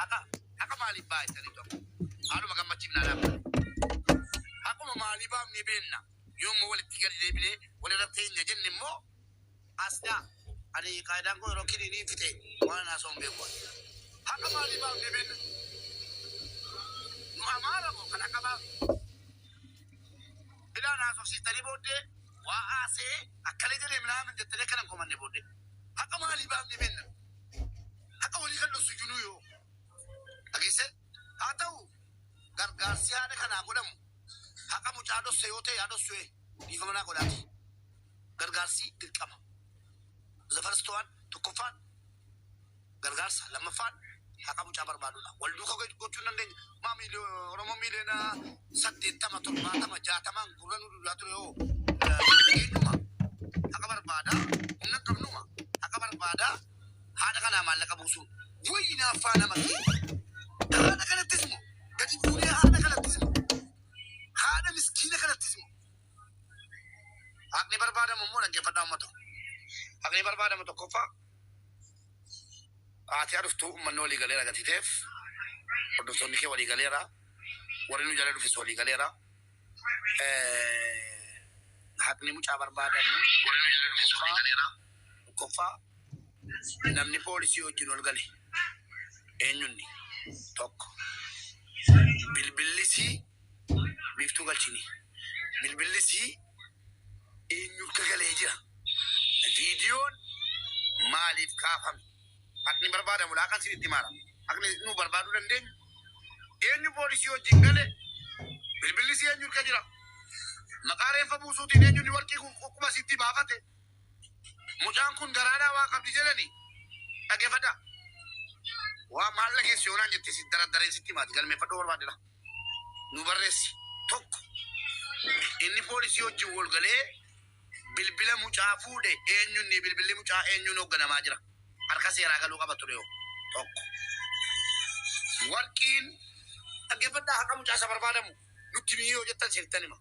Haqa haqa maaliif baay'atanii tokko? Haaluma gammachiifnaa dhaabna. Haquma maalii baafnee beenna? Yommuu walitti gadi deebinee walirra teenya jenne immoo asxaa. Ani kaayidaan koo yeroo kiniinii fixe waan haasa'uun beeku. Haqa maalii baafnee beenna? Nu Amaara moo kan haqa baafne? Ilaan haasofsiistanii booddee waa haasee akkana jedhee minaamin jettanii akkana hin komanne booddee. Haqa maalii baafnee beenna? Haqa walii kan dhossu iyyuu nu yoo. Dhageesse? Haa ta'u, gargaarsi haadha kanaa godhamu haqa mucaa dhosse yoo ta'e haa dhossu, dhiifama naa godhaati. Gargaarsi dirqama. The first one, tokkoffaan gargaarsa, lammaffaan haqa mucaa barbaadudha. Wal duuka gochuu hin dandeenya. Maa Oromoo miiliyoona 80, 70, 60n gurra nu dudaa ture yoo eenyuma haqa barbaadaa humna hin qabnuma haqa barbaadaa haadha kanaa maallaqa buusuun wayyi naaffaa nama keenya. Haadha kanattis immoo gadi buunee, haadha kanattis immoo, haadha miskiina kanattis immoo haqni barbaadamu immoo, dhaggeeffadhaa uummata. Haqni barbaadamu tokkoffaa haati haa dhuftu, uummanni walii galeera gatii ta'eef, hordoftoonni kee walii galeera, warri nu jala dhufes walii galeera. Haqni mucaa barbaadamu warri nu jala dhufes walii galeera. Tokkoffaa namni poolisii wajjin ol gale eenyunni? Tokko, bilbillisii biiftuu galchini, bilbillisii eenyu akka galee jira? Viidiyoon maaliif kaafame? Haqni barbaadamu laa kan sinitti maara. Haqni nu barbaaduu dandeenyu, eenyu poolisii wajjin gale? Bilbillisii eenyu harka jira? Maqaa reenfa buusuutiin eenyu ni warqii quba sitti baafate? Mucaan kun garaadhaa waa qabdi jedhani. Dhaggeeffadhaa. Waa maal dhageessi yoonaan jettee si daraddareen sitti himaati, galmeeffadhuu barbaadela. Nu barreessi. Tokko, inni poolisii wajjin wal galee bilbila mucaa fuudhe eenyunni? Bilbilli mucaa eenyuun hoogganamaa jira? Harka seeraa galuu qaba ture yoo. Tokko. Warqiin, dhaggeeffadhaa, haqa mucaa isa barbaadamu nutti mii yoo jettan sirtan hima.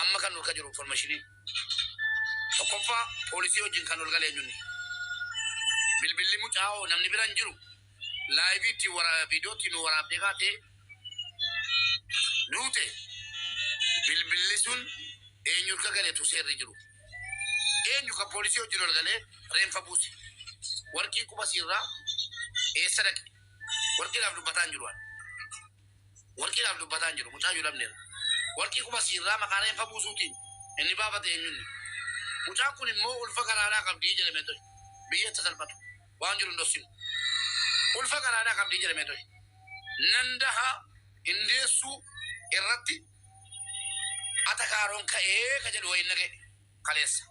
Amma kan nurka jiru informationiin. Tokkoffaa, poolisii wajjin kan ol gale eenyunni? Bilbilli mucaa hoo namni bira hin jiru? Live ittiin wara viidiyoo ittiin nu waraabdee kaatee duute, bilbilli sun eenyu harka galeetu seerri jiru? Eenyu kan poolisii wajjin ol galee reenfa buuse? Warqiin quba siirraa eessa dhaqe? Warqiidhaaf dubbataa hin jiru ani. Warqiidhaaf dubbataa hin jiru. Mucaayyuu dhabneera. Warqii quba siirraa maqaa reenfa buusuutiin inni baafate eenyunni? Mucaan kun immoo ulfa garaadhaa qabdii jedhamee ture. Biyya itti salphatu. Waan jiru hin dhossinu. Ulfa garaadhaa qabdii jedhamee ture. Nan daha hindeessuu irratti atakaaroon ka'ee ka jedhu wayiin naga'e kaleessa.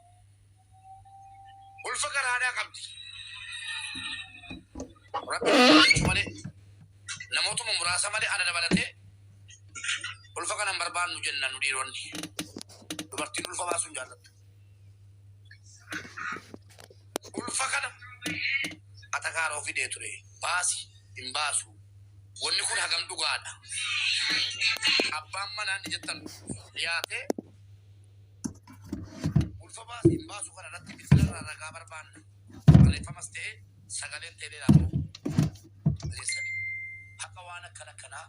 Ulfa garaadhaa qabdi. Rabbi jechuu malee, namootuma muraasa malee, ana dabalatee ulfa kana hin barbaannu jenna nu dhiironni. Dubartiin ulfa baasuu hin jaallattu. Ulfa kana atakaaroo fidee ture. Baasi hin baasu. Wanni kun hagam dhugaadha? Abbaan manaa inni jettan dhiyaatee ulfa baasi hin baasu kana irratti bilbila irraa ragaa barbaanna. Barreeffamas ta'e sagaleen ta'e dheeraa dhageessanii haqa waan akkana akkanaa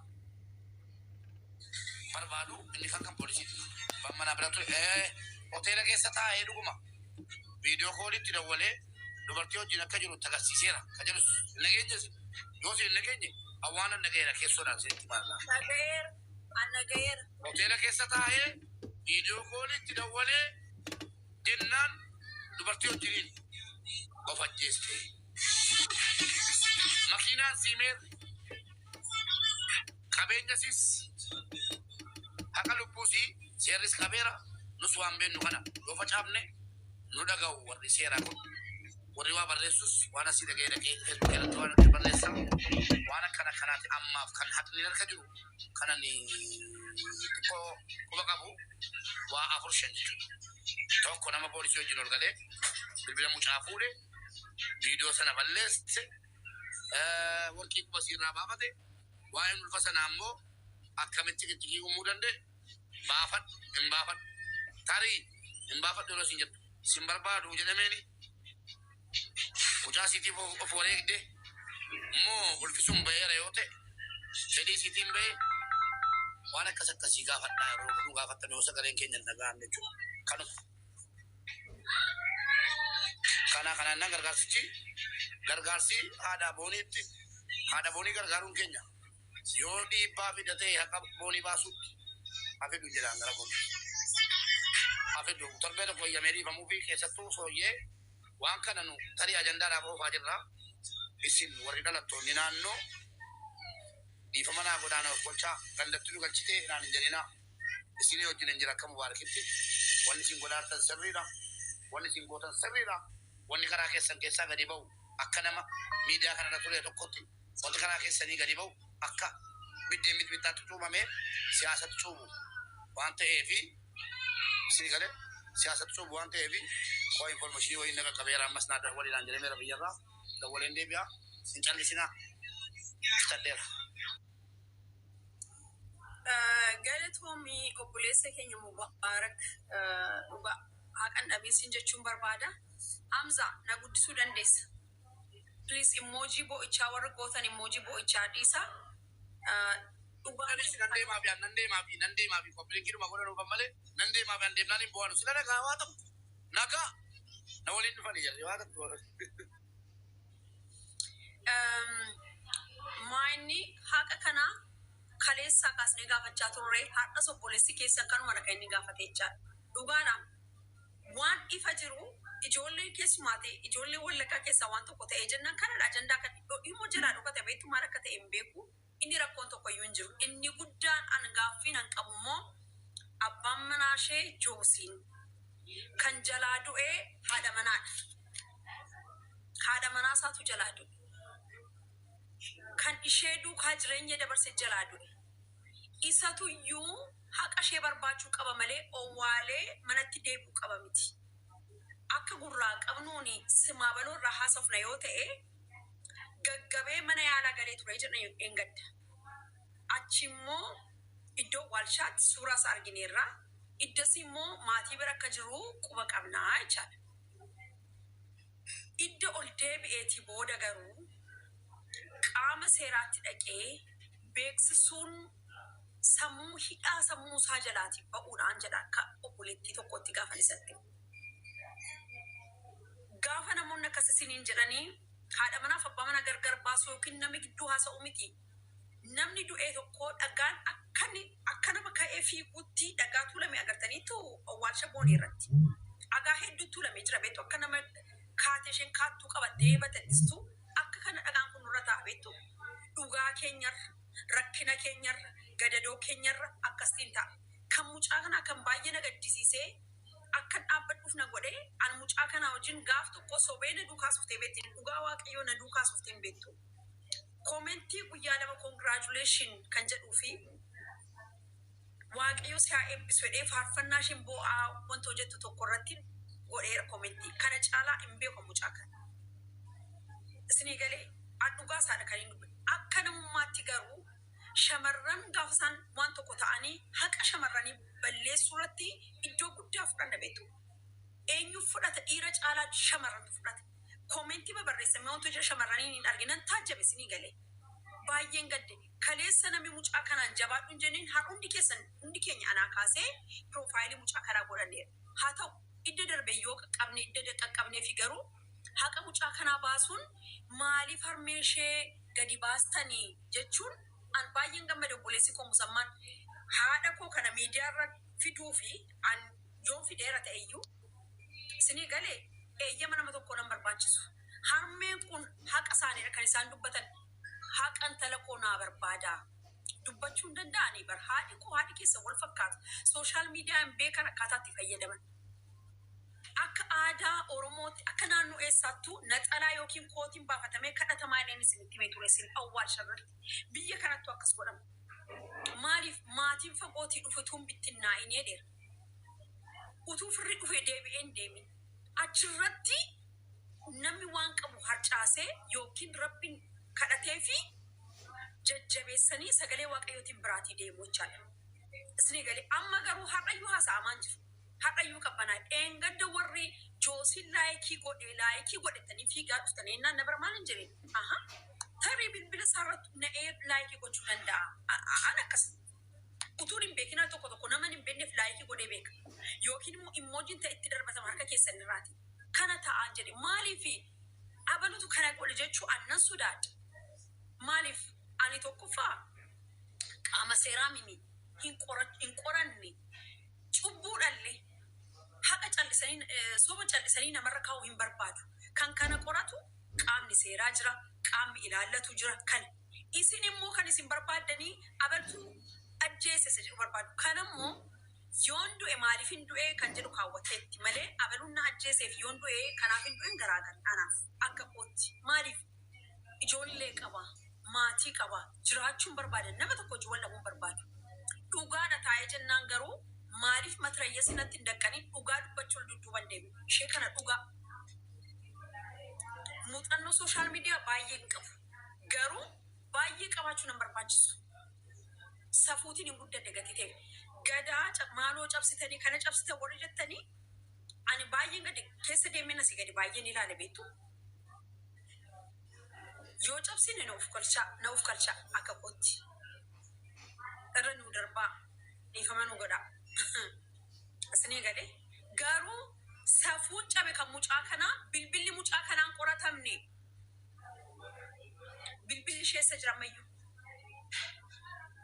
barbaadu. Inni kan poolisiiti. Abbaan manaa bira ture hoteela keessa taa'ee dhuguma video callitti dawwalee dubartii wajjin akka jiru itti agarsiiseera. Ka jedhus hin nageenye, yoo isin hin nageenye awwaanan nagayeera keessoodhaan isinitti maallaa. Nagayeera. An nagayeera. Hoteela keessa taa'ee video callitti dawwalee jennaan dubartii wajjiniin of ajjeeste. Makiinaan siimeer qabeenya siis haqa lubbuusii seerris qabeera, nus waan beennu kana yoo facaafne nu dhaga'u warri seeraa kun, warri waa barreessus waan asii dhaga'ee dhaqee Facebook irratti waan akka barreessa waan akkana akkanaati. Ammaaf kan haqni harka jiru kanan xiqqoo quba qabu waa afur shan jechuudha. Tokko, nama poolisii wajjin ol galee bilbila mucaa fuudhe, viidiyoo sana balleesse, warqii quba siirraa baafate, waa'een ulfa sanaa immoo akkamitti qicciqii uumuu danda'e, baafadhu hin baafadhu, tarii hin baafadhu yeroo isin jettu sin barbaadu jedhameeni mucaa siitiif of wareegde. Immoo ulfi sun ba'eera yoo ta'e fedhii isiitiin ba'e waan akkas akkasii gaafadhaa yeroo nu gaafattan yoo sagaleen keenya hin dhaga'amne jechuudha. Kanuma. Kana kanaan nan gargaarsichi gargaarsi haadha booniitti haadha boonii gargaaruun keenya yoo dhiibbaa fida ta'e haqa boonii baasuutti haa fidu jedhaan gara boonii. Haa fidu torbee tokko eeyyamee dhiifamuu fi keessattuu sooyyee waan kana nu tarii ajandaadhaaf oofaa jirra. Isin warri dhalattoonni naannoo dhiifama naa godhaa na golchaa gandatti nu galchitee naan hin jedhinaa. Isinii wajjin hin jira akka mubaarakitti. Wanni isin godhaartan sirriidha. Wanni isin gootan sirriidha. Wanni karaa keessan keessaa gadi ba'u akka nama miidiyaa kanarra ture tokkotti wanti karaa keessanii gadi ba'u akka biddeen mixmixaatti cuubamee siyaasatti cuubu waan ta'eefi isinii galee siyaasatti cuubu waan ta'eefi koo information wayii na qaqqabeera ammas naa dawwaliidhaan jedhameera biyyarraa dawwaleen deebi'a hin callisinaa fixadheera. Galatoomi obboleessa keenya Mubaarak, dhugaa haqan dhabeessin jechuun barbaada. Hamza na guddisuu dandeessa. Please, emoji bo'ichaa warra gootan emoji bo'ichaa dhiisa. Dhugaa Anis nan deemaa fi nan deemaa fi nan deemaa fi qophiin godhan dhufan malee nan deemaa fi an deemnaan hin bo'anu sila nagaa waa tokko nagaa na waliin dhufanii jirri waa tokko. Maayinni haqa kanaa kaleessaa kaasnee gaafachaa turre, har'as obboleessi keessan kanuma kan inni gaafate jechaadha. Dhugaadhaan waan ifa jiru ijoolleen keessumaa ta'e ijoollee Wallaggaa keessaa waan tokko ta'e jennaan kanadha ajandaa kan dhimmo jalaa dhokate beektu maal akka ta'e hin beeku. Inni rakkoon tokko iyyuu hin jiru. Inni guddaan an gaaffiin an qabu immoo abbaan manaa ishee Joosiin kan jalaa du'ee haadha manaadha. Haadha manaa isaatu jalaa du'e. Kan ishee duukaa jireenya dabarse jalaa du'e. Isatu iyyuu haqa ishee barbaachuu qaba malee owwaalee manatti deebi'uu qaba miti. Akka gurraa qabnuuni simaa baloo irraa haasofna yoo ta'e gaggabee mana yaalaa galee ture jedhan eengadda. Achi immoo iddoo walshaatti suuraa isaa argineerra. Iddasi immoo maatii bira akka jiru quba qabnaa jechaadha. Idda ol deebi'eetii booda garuu qaama seeraatti dhaqee beeksisuun sammuu hidhaa sammuu isaa jalaatii ba'uudhaan jedha akka obboleettii tokkotti gaafa isatti. Gaafa namoonni akkas isiniin jedhanii haadha manaaf abbaa mana gargar baasuu yookiin namni gidduu haasa'u miti. Namni du'ee tokko dhagaan akkanni akka nama ka'ee fiiguutti dhagaa tuulame agartaniitu awwaalcha boonii irratti. Dhagaa hedduu tuulamee jira beektu, akka nama kaatee isheen kaattuu qabattee batal'istu akka kana dhagaan kun nurra taa'a beektu. Dhugaa keenyarra, rakkina keenyarra, gadadoo keenyarra akkasiin ta'a. Kan mucaa kanaa kan baay'ee na gaddisiisee akkan dhaabbadhuuf na godhe, an mucaa kanaa wajjin gaaf tokko sobee na duukaa suftee beekti, dhugaa Waaqayyoo na duukaa suftee hin beektu. Comment guyyaa 2 congratulation kan jedhuu fi Waaqayyo si haa eebbisu jedhee faarfannaa isheen boo'aa wanta hojjettu tokko irratti godheera comment. Kana caalaa hin beeku mucaa kana. Isinii galee an dhugaa isaadha kan hin dubbe. Akka namummaatti garuu shamarran gaafa isaan waan tokko ta'anii haqa shamarranii balleessuu irratti iddoo guddaa fudhanna beektu. Eenyu fudhata? Dhiira caalaa shamarrantu fudhata. Comment babarreessamee wantoota jira shamarranii hin arginan taajjabe isinii galee. Baay'een gadde. Kaleessa namni mucaa kanaan jabaadhu hin jenneen har hundi keessan hundi keenya anaa kaasee profile mucaa kanaa godhanneera. Haa ta'u idda darbe yoo qaqqabne idda qaqqabnee fi garuu haqa mucaa kanaa baasuun maaliif harmee ishee gadi baastanii jechuun an baay'een gammade. Obboleessi koo musammaan haadha koo kana miidiyaa irra fiduu fi an yoon fideera ta'eyyuu isinii galee eeyyama nama tokko nan barbaachisu. Harmeen kun haqa isaaniidha kan isaan dubbatan. Haqa intala koo naa barbaada. Dubbachuu hin danda'anii bar haadhi koo haadhi keessa wal fakkaatu. Social media hin beekan akkaataa itti fayyadaman. Akka aadaa Oromootti akka naannoo eessaattuu naxalaa yookiin kootiin baafatamee kadhatamaa inni isinitti himee ture isin awwaalcha irratti. Biyya kanattuu akkas godhama. Maaliif maatiin fagootii dhufe utuu hin bittinnaa'in jedheera. Utuu firri dhufee deebi'ee hin deemin. Achirratti namni waan qabu harcaasee yookiin Rabbiin kadhatee fi jajjabeessanii sagalee Waaqayyootiin biraatii deemu jechaadha. Isinii galee amma garuu har'ayyuu haasa'amaan jiru. Har'ayyuu qabbanaa dheengadda warri Joosiin like godhe like godhetanii fiigaa dhuftanii ennaan na bira maal hin jireen. Aha. Tarii bilbila isaarratti na'ee like gochuu danda'a. An akkas utuun hin beekin al tokko tokko nama hin beekneef like godhee beeka. Yookiin immoo emojiin ta'e itti darbatama harka keessan irraati. Kana ta'aan jedhe maaliif abalutu kana godhe jechuu annan sodaadha. Maaliif ani tokkoffaa qaama seeraa mini hin qoranne cubbuudhallee haqa callisanii soba callisanii namarra kaa'uu hin barbaadu. Kan kana qoratu qaamni seeraa jira, qaamni ilaallatu jira kan. Isin immoo kan isin barbaaddanii abaltuu ajjeese isa jedhu barbaadu. Kanammoo yoon du'e maaliif hin du'e kan jedhu kaawwatteetti malee abaluun na ajjeeseef yoon du'e kanaaf hin du'e garaagara anaaf akka kootti. Maaliif ijoollee qaba, maatii qaba, jiraachuun barbaadan nama tokko hojii wal dhabuun barbaadu. Dhugaadha taa'ee jennaan garuu maaliif matirayyasi natti hin daqqanii dhugaa dubbachuu dudduuban deemu. Ishee kana dhugaa. Muuxannoo social media baay'ee hin qabu. Garuu baay'ee qabaachuu nan barbaachisu. Safuutiin hin guddadhe gatii ta'e. Gadaa maaloo cabsitanii kana cabsitan warri jettanii ani baay'een gadi keessa deemee asii gadi baay'een ilaale beektu. Yoo cabsine na of galchaa akka kootti. Irra nu darbaa dhiifama nu godhaa. Isinii galee garuu safuun cabe kan mucaa kanaa bilbilli mucaa kanaan qoratamne bilbilli ishee eessa jira ammayyuu.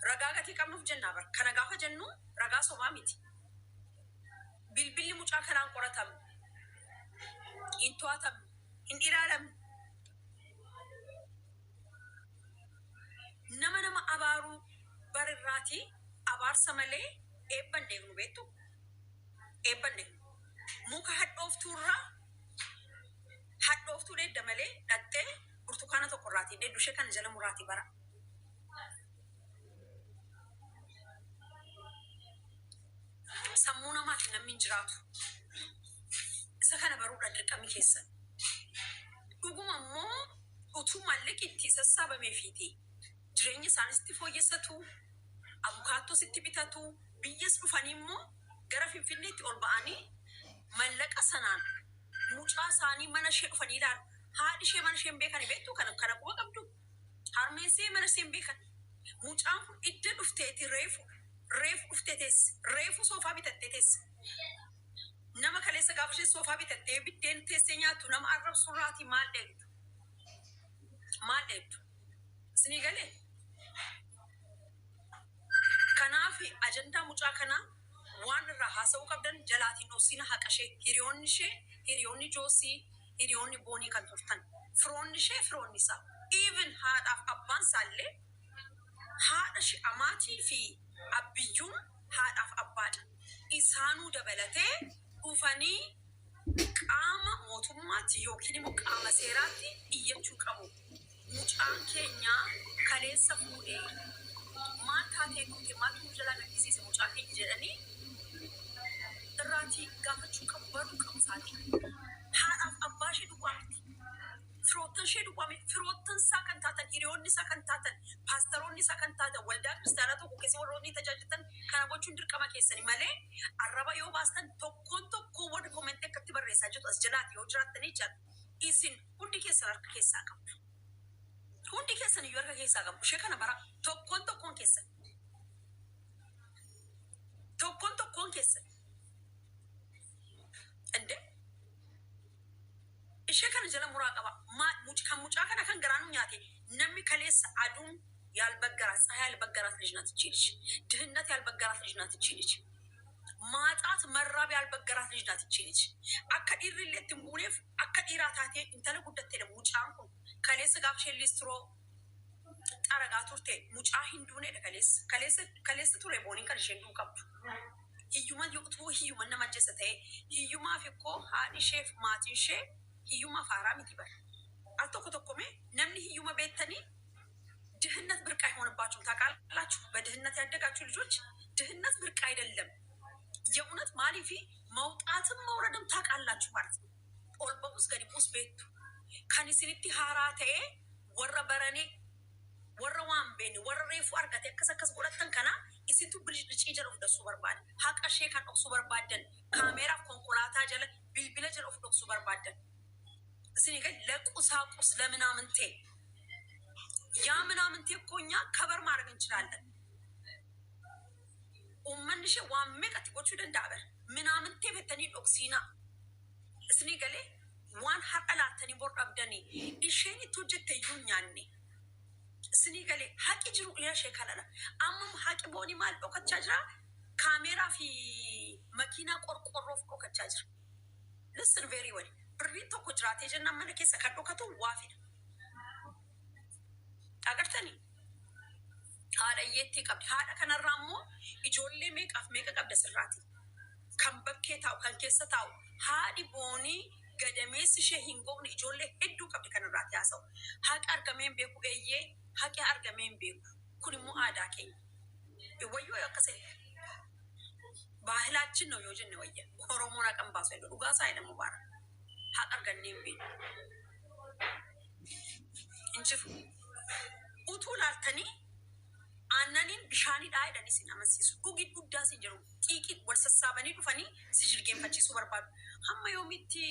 Ragaa gatii qabnuuf jennaa bara. Kana gaafa jennu ragaa sobaa miti. Bilbilli mucaa kanaan qoratamne. Hin to'atamne. Hin ilaalamne. Nama nama abaaruu barirraatii abaarsa malee eebban deegnu beektu. Eebban deegnu. Muka hadhooftuurraa hadhooftuu dheedda malee dhattee burtukaana tokkorraatii dheeddu ishee kana jala muraatii bara. Sammuu namaatiin namni hin jiraatu. Isa kana baruudha dirqamni keessan. Dhuguma immoo utuu maallaqi itti sassaabameefiiti. Jireenya isaanis itti fooyyessatu, abukaattos itti bitatu, biyyas dhufanii immoo gara Finfinneetti ol ba'anii mallaqa sanaan mucaa isaanii mana ishee dhufanii ilaalu. Haadhi ishee mana ishee hin beekan beektu kana kana quba qabdu. Harmeen ishee mana ishee hin beekan. Mucaan kun idda dhufteeti reefu reefu dhuftee teesse reefu soofaa bitattee teesse. Nama kaleessa gaafa isheen soofaa bitattee biddeen teessee nyaattu nama arrabsurraatii maal dheeddu? Maal dheeddu? Isinii galee? Kanaaf ajandaa mucaa kanaa waan irraa haasa'uu qabdan jalaatiin dhoksina haqa ishee hiriyoonni ishee hiriyoonni Joosii hiriyoonni Boonii kan turtan firoonni ishee firoonni isaa even haadhaaf abbaan isaallee haadha ishee amaatii fi abbiyyuun haadhaaf abbaadha. Isaanuu dabalatee dhufanii qaama mootummaatti yookiin immoo qaama seeraatti iyyachuu qabu. Mucaan keenya kaleessa fuudhee maal taatee duute maaltu nu jalaa gaddisiise mucaa keenya jedhanii irraatii gaafachuu qabu baruu qabu isaatii. Haadhaaf abbaa ishee duwwaa miti. Firoottan ishee duwwaa miti. Firoottan isaa kan taatan, hiriyoonni isaa kan taatan, paastaroonni isaa kan taatan, waldaa kiristaanaa tokko keessa warroonni tajaajilan kana gochuun dirqama keessanii malee arraba yoo baastan tokkoon tokkoon warri comment akkatti barreessaa jirtu as jalaati yoo jiraattanii jira. Isin hundi keessan harka keessaa qabdu. Hundi keessan iyyuu harka keessaa qabdu. Ishee kana bara tokkoon tokkoon keessan. Tokkoon tokkoon keessan. Inde ishee kana jala muraa qaba. Kan mucaa kana kan garaa nu nyaate namni kaleessa aduun ያልበገራት ፀሐይ ያልበገራት ልጅ ናት እቺ ልጅ። ድህነት ያልበገራት ልጅ ናት እቺ ልጅ። ማጣት መራብ ያልበገራት ልጅ ናት እቺ ልጅ። Akka dhiirri illee itti hin buuneef akka dhiiraa taatee intala guddatteedha mucaan kun. Kaleessa gaafa isheen liistiroo xaragaa turte mucaa hin duuneedha kaleessa. Kaleessa kaleessa ture Booniin kan isheen du'uu qabdu. Hiyyuma utuu hiyyuma nama ajjeessa ta'e hiyyumaaf ikkoo haadhi isheef maatiin ishee hiyyumaaf haaraa miti bara. Al tokko tokko mee namni hiyyuma beektanii ድህነት ብርቅ አይሆንባችሁም። ታውቃላችሁ፣ በድህነት ያደጋችሁ ልጆች ድህነት ብርቅ አይደለም። የእውነት maaliif መውጣትም መውረድም ታውቃላችሁ ማለት ነው። Ol ba'us gadi bu'us beektu. Kan isinitti haaraa ta'e warra baranee warra waan beekne warra reefuu argate akkas akkas godhattan kana isintu bilicii jala of dhoksuu barbaada. Haqa ishee kan dhoksuu barbaaddan kaameeraaf konkolaataa jala bilbila jala of dhoksuu barbaaddan. Isin egaa ለቁሳቁስ ለምናምንቴ ያ ምናምንቴ እኮ እኛ cover ማድረግ እንችላለን። Uummanni ishee waan meeqatti gochuu danda'a bara. Minaamintee fettanii dhoksiinaa. Isinii galee waan har'a laattanii bor dhabdanii isheen itti hojjette iyyuu hin nyaanne. Isinii galee haqi jiru dhiira ishee kanadha. Amma haqi boonii maal dhokachaa jira? Kaameeraa fi makiinaa qorqorroof dhokachaa jira. Listen very well. Birriin tokko jiraatee jennaan mana keessa kan dhokatu waa fida. Agartanii? Haadha hiyyeettii qabdi. Haadha kanarraa immoo ijoollee meeqaaf meeqa qabda sirraati. Kan bakkee taa'u, kan keessa taa'u. Haadhi boonii gadameessi ishee hin gogne ijoollee hedduu qabdi kanarraati haasa'u. Haqi argamee hin beeku eeyyee, haqi argamee hin beeku. Kun immoo aadaa keenya. Wayyoo akkasii ባህላችን ነው yoo jenne wayya. Oromoon haqan baasu jedhu dhugaa isaa jedhamu Mubaarak. Haqa argannee hin beeku. Hin jiru. Utuu laaltanii aannaniin bishaanidhaa jedhanii sin amansiisu. Dhugi guddaa sin jiru. Xiiqii wal sassaabanii dhufanii si jilgeenfachiisuu barbaadu. Hamma yoomitti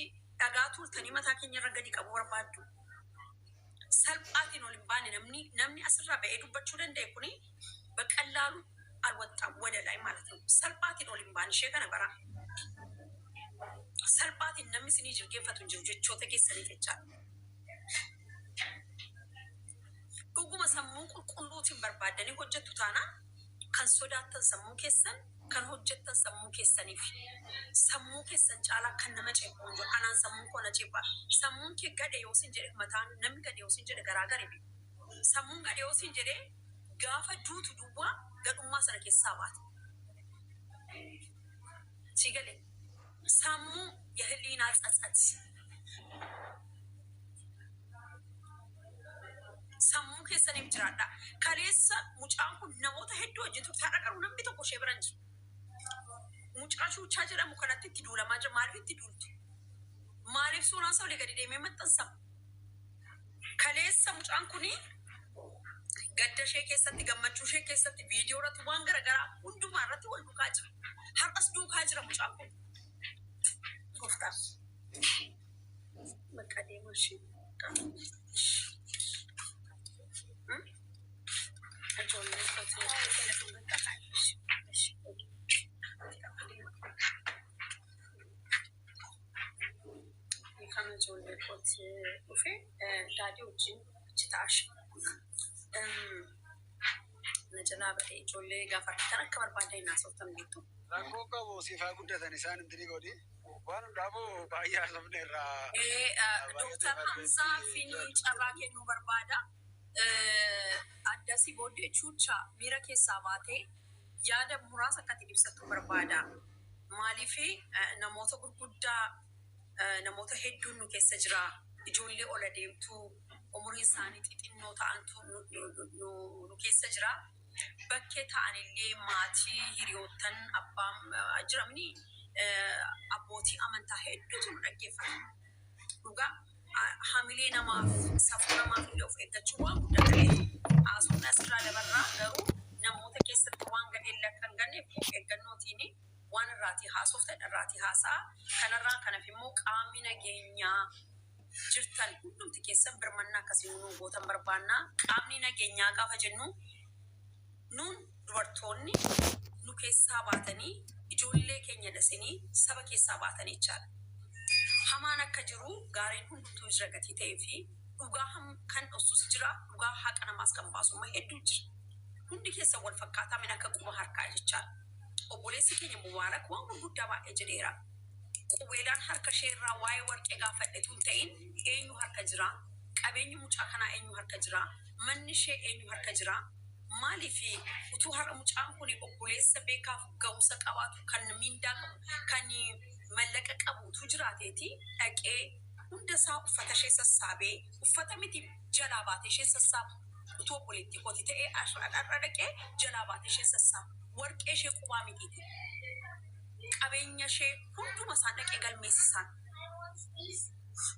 dhagaa tuultanii mataa keenya irra gadi qabuu barbaaddu? Salphaatiin ol hin baane namni asirraa ba'ee dubbachuu danda'e kuni በቀላሉ አልወጣም ወደ ላይ ማለት ነው። Salphaatiin ol hin baane ishee kana bara. Salphaatiin namni isinii jilgeenfatu hin jiru jechoota keessanii jechaadha. Dhuguma sammuu qulqulluutiin barbaaddanii hojjettu taanaan kan sodaattan sammuu keessan kan hojjettan sammuu keessaniif sammuu keessan caalaa kan nama ceephu hin jiru. Anaan sammuun koo na ceepha. Sammuun kee gadhe yoo sin jedhe mataan namni gadhe yoo sin jedhe garaa gare beeku. Sammuun gadhe yoo sin jedhe gaafa duutu duwwaa gadhummaa sana keessaa baata. Si galee sammuu የህሊና ጸጸት sammuu keessaniif jiraadha. Kaleessa mucaan kun namoota hedduu wajjin turte har'a garuu namni tokko ishee bira hin jiru. Mucaa Shuuchaa jedhamu kanatti itti duulamaa jira. Maaliif itti duultu? Maaliif suuraan isaa olii gadi deemee maxxansama? Kaleessa mucaan kuni gadda ishee keessatti, gammachuu ishee keessatti, viidiyoo irratti waan garaagaraa hundumaa irratti wal duukaa jira. Har'as duukaa jira mucaan kun. Gooftaa. Maqaa deemaa ishee. Ijoollee uffata. Kan ijoollee kooti dhufe daadhii wajjin achi taa'ashi. Na jalaa badee ijoollee gaafa argitan akka barbaadan haasoftan beektu. Rakkoo qabu siifaa guddatan isaan intini godhi. Waan hundaafuu baay'ee haasofne irraa. Dooktar Hamzaa Finii carraa kennuu barbaada. Addasii booddee Chuuchaa miira keessaa baatee yaada muraasa akkatti ibsattu barbaada. Maaliif namoota gurguddaa namoota hedduun nu keessa jira. Ijoollee ola deemtuu umuriin isaanii xixinnoo ta'antu nu keessa jira. Bakkee ta'anillee maatii hiriyoottan abbaan jiramni abbootii amantaa hedduutu nu dhaggeeffata. Dhugaa hamilee namaaf safuu namaaf illee of eeggachuu waan guddaa ta'eef haasofni asirraa dabarraa garuu namoota keessatti waan gadheen akka hin ganneef of eeggannootiin waan irraatii haasoftan irraatii haasa'a. Kanarraa kanaaf immoo qaamni nageenyaa jirtan hundumti keessan birmannaa akkasii nuu gootan barbaannaa. Qaamni nageenyaa gaafa jennu nuun dubartoonni nu keessaa baatanii ijoollee keenya dhasinii saba keessaa baatanii jechaadha. Hamaan akka jiru gaariin hundumtuu jira gatii ta'ee fi dhugaa kan dhoksus jira dhugaa haqa namaas kan baasu immoo hedduu jira. Hundi keessan wal fakkaataa min akka quba harkaa jechaadha. Obboleessi keenya Mubaarak waan gurguddaa baay'ee jedheera. Qubeelaan harka ishee irraa waa'ee warqee gaafadhetu hin ta'in eenyu harka jira? Qabeenyi mucaa kanaa eenyu harka jira? Manni ishee eenyu harka jira? Maaliif utuu har'a mucaan kun obboleessa beekaaf ga'umsa qabaatu kan mindaa qabu kan mallaqa qabu utuu jiraateeti dhaqee hunda isaa uffata ishee sassaabee uffata miti jalaa baatee ishee sassaabu utuu obboleettii kooti ta'ee har'a dhaqee jalaa baatee ishee sassaabu warqee ishee qubaa mitiiti qabeenya ishee hunduma isaan dhaqee galmeessisaan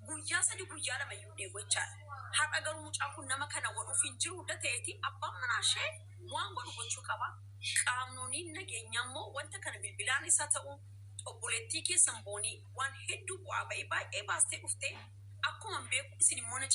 guyyaa 3 guyyaa 2 iyyuu dheebu jechaadha. Har'a garuu mucaan kun nama kana godhuuf hin jiru hunda ta'eeti abbaan manaa ishee waan godhu gochuu qaba. Qaamnonni nageenyaa immoo wanta kana bilbilaan isa ta'u obboleettii keessan boonii waan hedduu bu'aa ba'ii baay'ee baastee dhuftee akkuma hin beeku isin immoo na